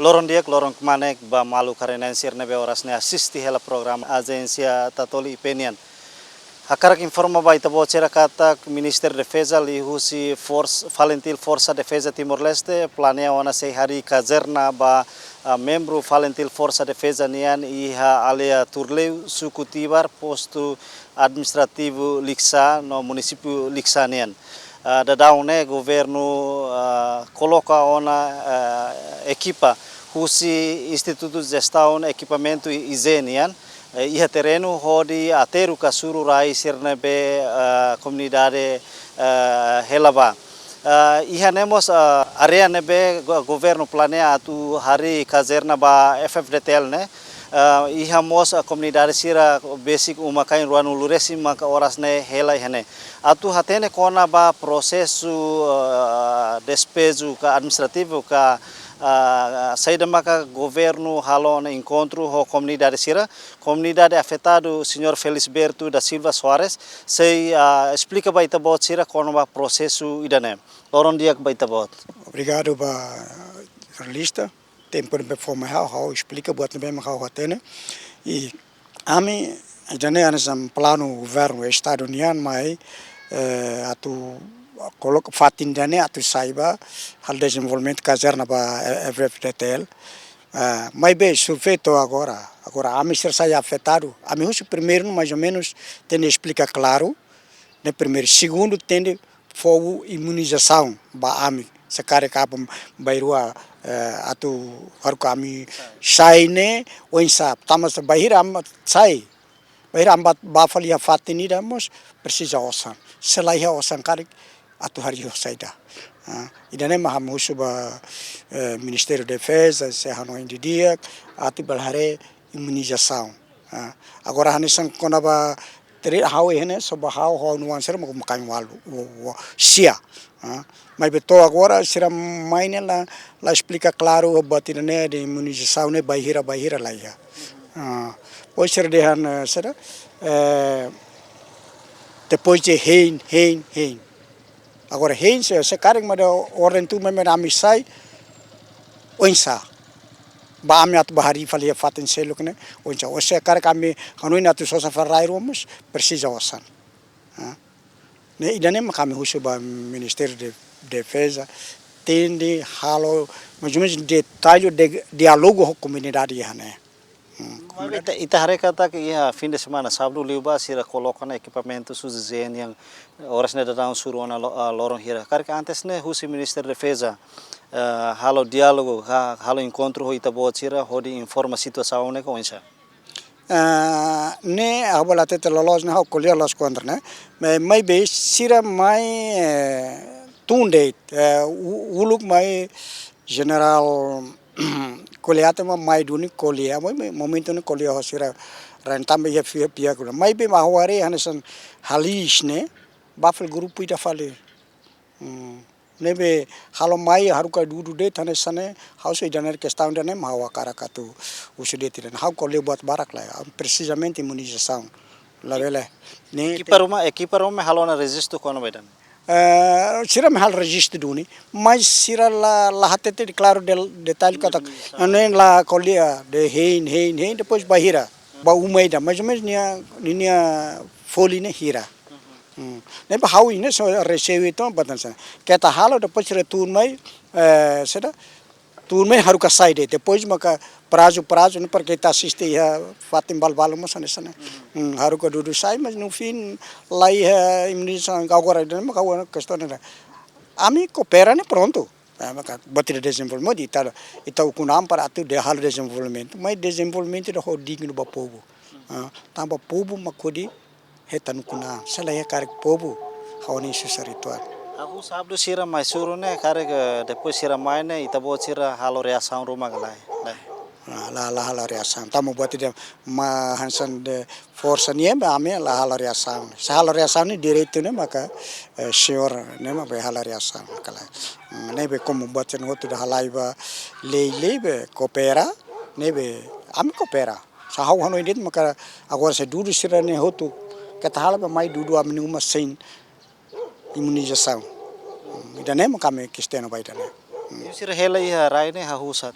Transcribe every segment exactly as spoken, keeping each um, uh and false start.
Loron di'ak, loron kmanek ba maluk karenenser ne'ebé oras ne'e asiste hela programa Ajénsia Tatoli I P nian. Hakarak informa ba ita-boot sira katak Ministériu Defeza liuhusi Fors-, FALINTIL Forsa Defeza Timor-Leste planeia ona sei harii kazerna ba, ah, membru FALINTIL Forsa Defeza nian iha aldeia Turleu, suku Tibar, postu administrativu Likisá no munisípiu Likisá nian. Ah, daudaun ne'e governu, ah, koloka ona, ah, ekipa husi Institutu Jestaun Ekipamentu I J nian, eh, iha terrenu hodi aterru ka suru rai sira ne'ebé, ah, komunidade, ah, hela ba. Ah, iha ne'e mós, ah, área ne'ebé go-, governu planeia atu harii kazerna ba F F D T L ne'e, ah, iha mós, ah, komunidade sira besik uma-kain ruanulu resin maka oras ne'e hela iha ne'e. Atu hatene kona-ba prosesu, ah, despeju ka administrativu ka, ah, saida maka governu halo ona enkontru ho komunidade sira, komunidade afetadu, Señór Felisberto da Silva Soares, sei, ah, esplika ba ita-boot sira kona-ba prosesu ida-ne'e. Loron di'ak ba ita-boot. Obrigadu ba jornalista. Tempu ne'ebé fó mai ha'u, ha'u esplika buat ne'ebé mak ha'u hatene. I ami, ida-ne'e hanesan planu governu estadu nian mai, eh, atu koloka fatin ida-ne'e atu sai ba halo dezenvolvimentu kazerna ba, eh, F F D T L. Ah, maibé, survei to'o agora, agora ami sira sai afetadu. Ami husu primeiru, mais ou menus, tenke esplika klaru, ne'e primeiru. Segundu, tenke fó imunizasaun ba ami. Se karik aban-bainrua, eh, atu haruka ami sai ne'e, oinsá, tanba se bainhira ami sai, bainhira ami bá, bá fali iha fatin ida mós presiza osan. Se la iha osan karik atu harii ho saida. Ah, ida-ne'e mak ami husu ba, eh, Ministériu Defeza, se hanoin didi'ak, atu bele haree imunizasaun. Ah, agora hanesan kona-ba teri ha'u iha ne'e, só ba ha'u, ha'u-nia oan sira mak uma-kain ualu, u-, u-, sia. Ah, maibé to'o agora sira mai ne'e la, la esplika klaru buat ida-ne'e de imunizasaun ne'e bainhira, bainhira la iha. Ah, depois sira dehan, eh, sira, eh, depois de hein, hein, hein. Agora, hein se, se karik mada orden tun mai mada ami sai, oinsá. Ba ami atu bá harii fali iha fatin seluk ne'e, oinsá. Ou se karik ami hanoin atu sosa fali rai rua mós, presiza osan. Ah. Ne'e, ida-ne'e mak ami husu ba Ministériu de Defeza, tenke halo, mais ou menus detalle de diálogu ho komunidade iha ne'e. Hmm. Maibé ita, ita haree katak iha fin de semana, sábadu liubá sira koloka ona ekipamentu husi J N nian oras ne'e daudaun suru ona lo-, ah, loron hira. Karik antes ne'e husi Ministériu Defeza, ah, halo diálogu, ha-, halo enkontru ho ita-boot sira, hodi informa situasaun ne'e ka oinsá? Ah, ne'e ha'u bá la hatete loloos ne'e ha'u ko'alia loos kontra ne'e. Ma-, maibé sira mai, eh, tun de'it, eh, u-, uluk mai Jenerál ko'alia tiha mak mai duni ko'alia, mo-, mo-, momentu ne'e ko'alia ho sira rai tanba iha fiar, fiar kula. Maibé mak ha'u haree hanesan haliis ne'e, bá fali grupu ida fali. Hmm. Ne'ebé halo mai haruka dudu de'it hanesan ne'e, ha'u sei dehan kestaun ida-ne'e mak ha'u hakarak atu husu de'it ida-ne'e. Ha'u ko'alia buat barak lai, presizamente imunizasaun. Labele. Ne'e ekipa ruma, ekipa ruma halo ona rejistu kona-ba ida-ne'e? Eh, sira mak halo rejistu duni, mais sira la, la hatete klaru del-, detalle katak, ne'e la ko'alia dehan hein, hein, hein, depois bainhira, bá uma ida, mais ou menus nia, nia folin ne'e hira. Hmm. Ne'ebé ha'u iha ne'e só reseive entaun, batan sana. Keta halo, depois sira tun mai, eh, sira tun mai haruka sai de'it. Depois maka prazu, prazu, ne'e para keta asiste iha fatin balbalu mós hanesan ne'e. Hmm, haruka dudu sai, mais no fim, la iha imunizasaun agora, ne'e maka agora kestaun ne'e. Ami koopera ne'e prontu. Eh, maka buat ida dezenvolvimentu, ita, ita ukun an para atu halo dezenvolvimentu. Mas dezenvolvimentu ida ho dignu ba povu. Ah, tanba povu mak hodi hetan ukun an, se la iha karik povu, ha'u-nia susar rituál. Ha'u husu sábadu sira mai suru ne'e, karik, eh, depois sira mai ne'e, ita-boot sira halo reasaun ruma ka lae, lae? Ah, la, la halo reasaun. Tanba buat ida mak hanesan de forsa nian, ami la halo reasaun. Se halo reasaun ne'e direitu ne'e maka, eh, señór ne'e mak bele halo reasaun ka lae. Hmm, ne'ebé komu buat sira-ne'e hotu ida halai ba lei, lei be koopera, ne'ebé ami koopera. Se ha'u hanoin de'it maka agora se dudu sira-ne'e hotu keta halo ba mai dudu ami-nia uma sein imunizasaun. Hmm, ida-ne'e maka ami kestiona ba ida-ne'e. Hmm. Sira hela iha rai ne'e hahú sá?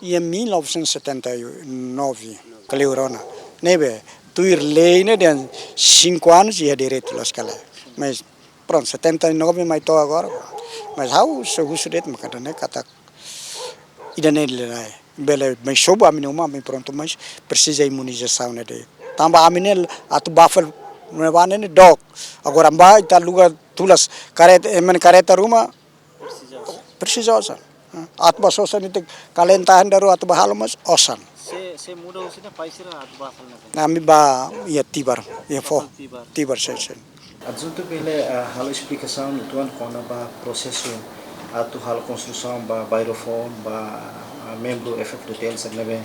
Iha mil novecentos e setenta e nove, kleur ona. Ne'ebé, tuir lei ne'e dehan cinco anos iha direitu loos ka lae. Mas, pronto, setenta e nove mai to'o agora. Mas ha'u sei husu de'it mak ida-ne'e katak ida-ne'e lae. Bele, mas sobu ami-nia uma, ami pronto, mas presiza imunizasaun ne'e de'it. Tanba ami ne'e atu bá fali ne'ebá ne'e dook. Agora bá ita aluga tulas kareta, ema nia kareta ruma, presiza osan. Atu bá sosa ne'e ita kalenta handa rua atu bá halo mas osan. Se, se muda husi ne'e, pai sira atu bá fali ne'ebé? Ami bá iha Tibar, iha fó. Tibar. Tibar, sin, sin. Adjuntu bele, ah, halo esplikasaun uitoan kona-ba prosesu atu halo konstrusaun ba bairru foun ba, ah, membru F F D T L sira ne'ebé,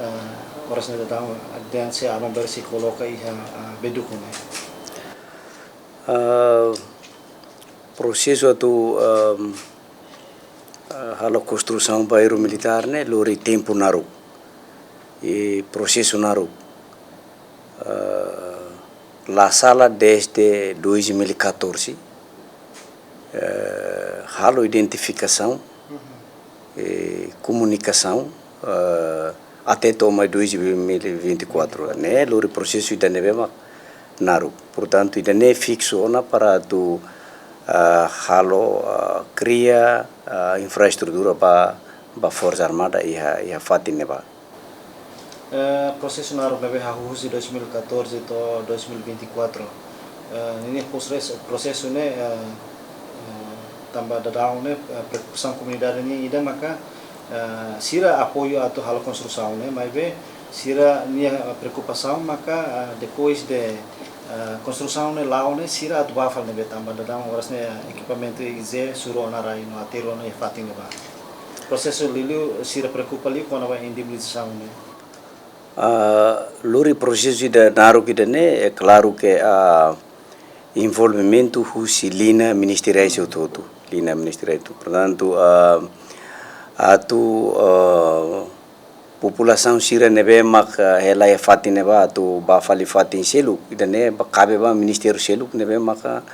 ah, oras ne'e daudaun dehan sei aban-bainrua sei koloka iha, ah, Beduku ne'e. Ah, prosesu atu, ah, ah, halo konstrusaun bairru militár ne'e lori tempu naruk. I prosesu naruk. Ah, la sala desde dois mil e catorze, eh, halo identifikasaun, eh, komunikasaun, eh, até to'o mai dois mil e vinte e quatro, ne'e lori prosesu ida ne'ebé mak naruk. Portantu, ida-ne'e fiksu ona para atu, ah, halo, ah, kria, ah, infraestrutura ba, ba Forsa Armada iha, iha fatin ne'ebá. Eh, prosesu naruk ne'ebé hahú husi dois mil e catorze to'o dois mil e vinte e quatro. Eh, ninia prosesu, prosesu ne'e, eh, eh, tanba daudaun ne'e, eh, preokupasaun komunidade nian ida maka, eh, sira apoiu atu halo konstrusaun ne'e, maibé sira-nia, eh, preokupasaun maka, eh, depois de, eh, konstrusaun ne'e la'o ne'e sira atu bá fali ne'ebé tanba daudaun oras ne'e ekipamentu I G suru ona rai no aterru ona iha fatin ne'ebá. Prosesu liuliu sira preokupa liu kona-ba indemnizasaun ne'e. Ah, lori prosesu ida naruk ida-ne'e, é klaru ke, ah, envolvimentu husi liña ministeriais hotu-hotu, liña ministeriais hotu. Portantu, ah, atu, ah, populasaun sira ne'ebé mak, ah, hela iha fatin ne'ebá atu bá fali fatin seluk, ida-ne'e ba kabe ba ministériu seluk ne'ebé maka,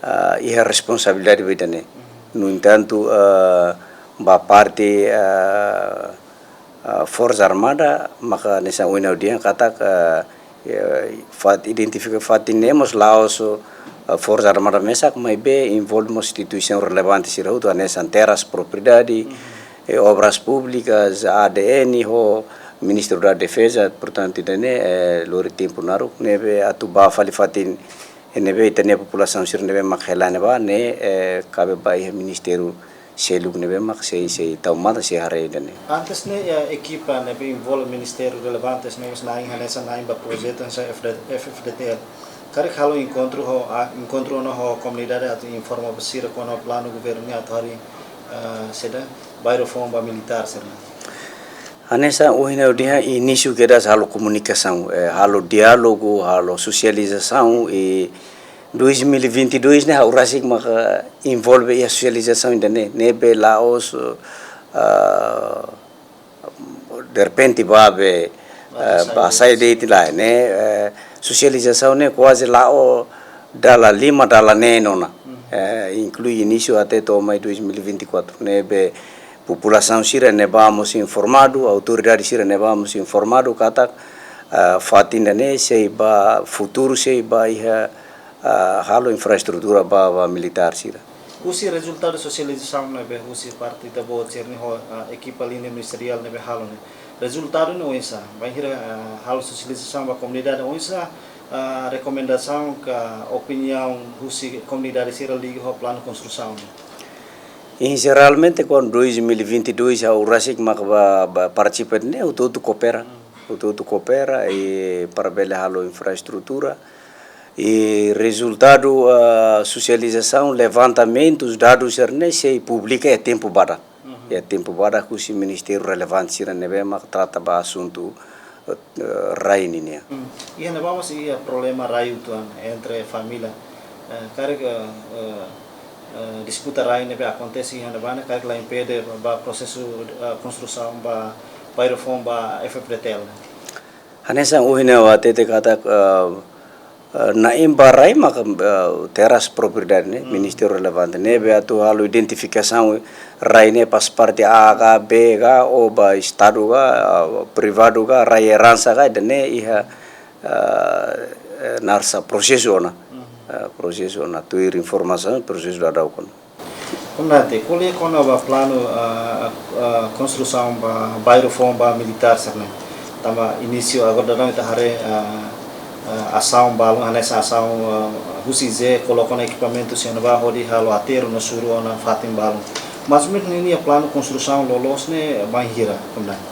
ah, iha responsabilidade ba ida-ne'e. No entantu, ah, ba parte, ah, ah, Forsa Armada, maka hanesan ohin ha'u dehan katak, ah, eh, fat-, identifika fatin ne'e mós la'ós, ah, Forsa Armada mesak, maibé envolve mós instituisaun relevante sira hotu, hanesan terras, propriedade, eh, obras públicas, A D N ho Ministériu da Defeza, portantu, ida-ne'e, eh, lori tempu naruk, ne'ebé atu bá fali fatin, eh, ne'ebé ita-nia populasaun sira ne'ebé mak hela ne'ebá, ne'e, eh, kabe ba iha ministériu seluk ne'ebé mak sei, sei tau matan sei haree ida-ne'e. Antes ne'e, eh, ekipa ne'ebé envolve ministériu relevante ne'e mós na'in hanesan na'in ba projetu hanesan F D, F F D T L. Karik halo enkontru ho, ah, enkontru ona ho komunidade atu informa ba sira kona-ba planu governu nian atu harii, eh, saida, bairru foun ba militár sira-ne'e. Hanesan ohin ha'u dehan inísiu kedas halo komunikasaun, eh, halo diálogu, halo sosializasaun, i dois mil e vinte e dois ne'e ha'u rasik maka envolve iha sosializasaun ida-ne'e, ne'ebé la'ós, ah, derrepente bá be, eh, bá sai de'it lae, ne'e, eh, sosializasaun ne'e kuaze la'o dala lima, dala neen ona. Eh, inklui inísiu até to'o mai dois mil e vinte e quatro, ne'ebé populasaun sira ne'ebá mós informadu, autoridade sira ne'ebá mós informadu katak, ah, fatin ida-ne'e sei ba futuru sei ba iha, ah, halo infraestrutura ba, ba militár sira. Husi rezultadu sosializasaun ne'ebé husi parte ita-boot sira-nia ho, ah, ekipa liña ministeriál ne'ebé halo ne'e. Rezultadu ne'e oinsá, bainhira, ah, halo sosializasaun ba komunidade oinsá, ah, rekomendasaun ka opiniaun husi komunidade sira liga ho planu konstrusaun ne'e. Em, jeralmente, kuandu dois mil e vinte e dois ha'u rasik mak bá, bá partisipa ne'e, hotu-hotu koopera. Hotu-hotu koopera i para bele halo infraestrutura. I rezultadu, ah, sosializasaun, levantamentus, dadus sira-ne'e sei publika iha tempu badak. Iha tempu badak husi ministériu relevante sira ne'ebé mak trata ba asuntu, eh, rai ninian. Hmm. Iha ne'ebá mós iha problema rai uitoan entre família. Eh, karik, eh, eh, eh, disputa rai ne'ebé akontese iha ne'ebá ne'e karik la impede ba prosesu, eh, konstrusaun ba bairru foun ba F F D T L ne'e. Hanesan ohin ha'u hatete katak, eh, Eh, na'in ba rai maka, eh, terras propriedade ne'e, ministériu relevante ne'ebé atu halo identifikasaun rai ne'e faz parte A ka, B ka, ou ba estadu ka, ah, privadu ka, rai eransa ka, ida-ne'e iha, ah, eh, narsa prosesu ona. Eh, prosesu ona, tuir informasaun, prosesu daudauk ona. Komandante, ko'alia kona-ba planu, ah, ah, konstrusaun ba bairru foun ba militár sira-ne'e. Tanba inísiu agora daudaun ita haree, ah, ah, asaun balun, hanesan asaun, ah, husi G koloka ona ekipamentu sira-ne'ebá hodi halo aterru no suru ona fatin balun. Mas mezmu ninia planu konstrusaun loloos ne'e bainhira, komandante?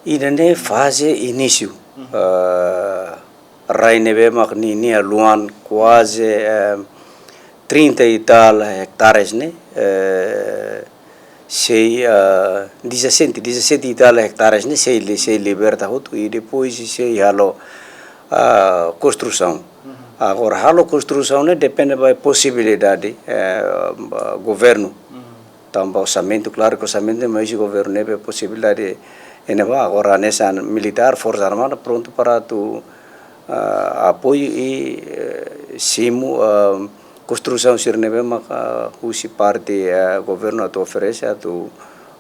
Ida-ne'e faze inísiu. Eh, rai ne'ebé mak ninia luan kuaze, eh, trinta e tal hectares ne'e, eh, sei, eh, dezassete, dezassete e tal hectares ne'e sei li-, sei liberta hotu i depois sei halo, ah, konstrusaun. Agora, halo konstrusaun ne'e depende ba posibilidade, eh, ba governu. Tanba orsamentu, klaru ke orsamentu, mas governu ne'ebé posibilidade iha ne'ebá, agora hanesan militár, Forsa Armada prontu para atu, ah, apoiu i, eh, simu, ah, konstrusaun sira ne'ebé maka husi parte, eh, governu atu oferese atu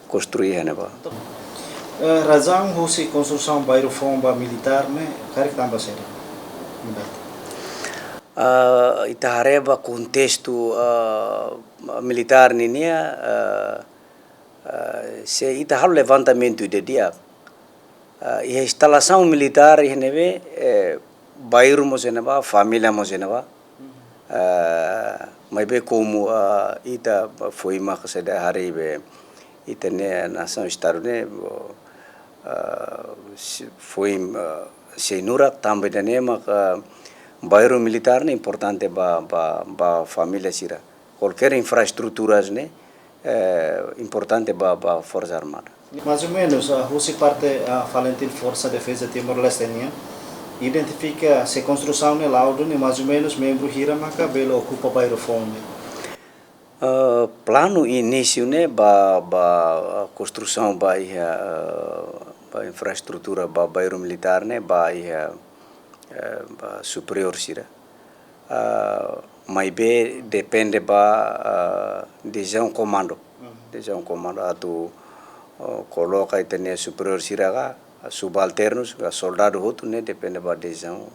konstrui iha ne'ebá. Eh, razaun husi konstrusaun bairru foun ba militár ne'e karik tanba saida? Ah, ita haree ba kontestu, ah, militár ninia, eh, eh, se ita halo levantamentu didi'ak, eh, iha instalasaun militár iha ne'ebé, eh, bairru mós iha ne'ebá, família mós iha ne'ebá. Eh, maibé komu, eh, ita foin maka saida haree be, ita-nia nasaun estadu ne'e, eh, se-, foin, eh, sei nurak tanba ida-ne'e maka bairru militár ne'e importante ba, ba, ba família sira. Kualkér infraestruturas ne'e, eh, importante ba, ba Forsa Armada. Mais ou menos, ah, husi parte, ah, Falintil Forsa Defeza Timor-Leste nian, identifika se konstrusaun ne'e la'o duni, mais ou menos membru hira maka bele okupa bairru foun ne'e? Ah, planu inísiu ne'e ba, ba, ah, konstrusaun ba iha, ah, ba infraestrutura ba bairru militár ne'e ba iha, eh, ba superiór sira. Ah, maibé depende ba, ah, desizaun komandu. Desizaun komandu atu, oh, koloka ita-nia superiór sira ka, subalternus ka, soldadu hotu ne'e depende ba desizaun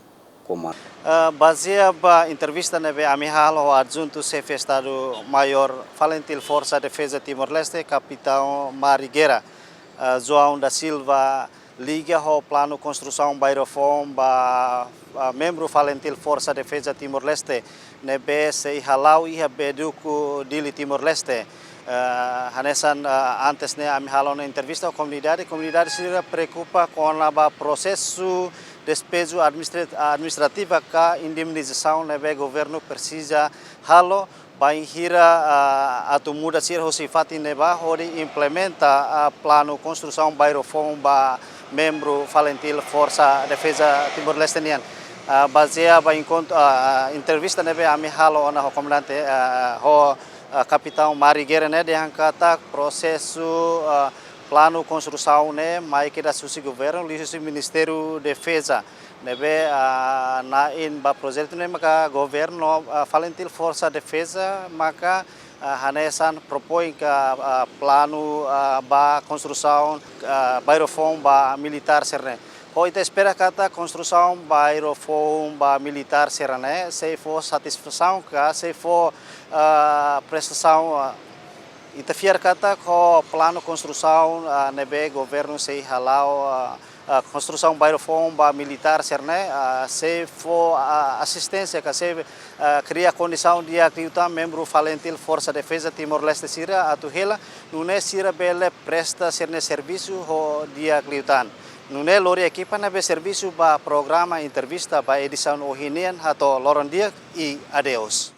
komandu. Ah, bazeia ba entrevista ne'ebé ami halo ho Adjuntu Xefe Estadu Maiór Falintil Forsa Defeza Timor-Leste, Kapitaun Mari Guerra, ah, João da Silva, liga ho planu konstrusaun bairru foun ba, ah, membru Falintil Forsa Defeza Timor-Leste ne'ebé sei hala'o iha Beduku, Dili, Timor-Leste. Ah, hanesan, ah, antes ne'e ami halo ona entrevista ho komunidade, komunidade sira preokupa kona-ba prosesu despeju administra-, administrativa ka indemnizasaun ne'ebé governu presiza halo bainhira, ah, atu muda sira husi fatin ne'ebá hodi implementa, ah, planu konstrusaun bairru foun ba membru Falintil Forsa Defeza Timor-Leste nian. Ah, bazeia ba enkontru, ah, entrevista ne'ebé ami halo ona ho komandante, ah, ho, ah, Kapitaun Mari Guerra ne'e dehan katak prosesu, ah, planu konstrusaun ne'e mai kedas husi governu, liuhusi Ministériu Defeza. Ne'ebé, ah, na'in ba projetu ne'e maka governu, ah, Falintil Forsa Defeza maka, ah, hanesan propoin ka, ah, planu, ah, ba konstrusaun, ah, bairru foun ba militár sira-ne'e. Ho ita espera katak konstrusaun bairru foun ba militár sira-ne'e sei fó satisfasaun ka sei fó, ah, prestasaun, ah, ita fiar katak ho planu konstrusaun, ah, ne'ebé governu sei hala'o, ah, ah, konstrusaun bairru foun ba militár sira-ne'e, ah, sei fó, ah, asisténsia ka sei, ah, kria kondisaun di'ak liután membru Falintil Forsa Defeza Timor-Leste sira atu hela, nune'e sira bele presta sira-nia servisu ho di'ak liután. Nune'e lori ekipa ne'ebé servisu ba programa entrevista ba edisaun ohin nian hato'o loron di'ak i adeus.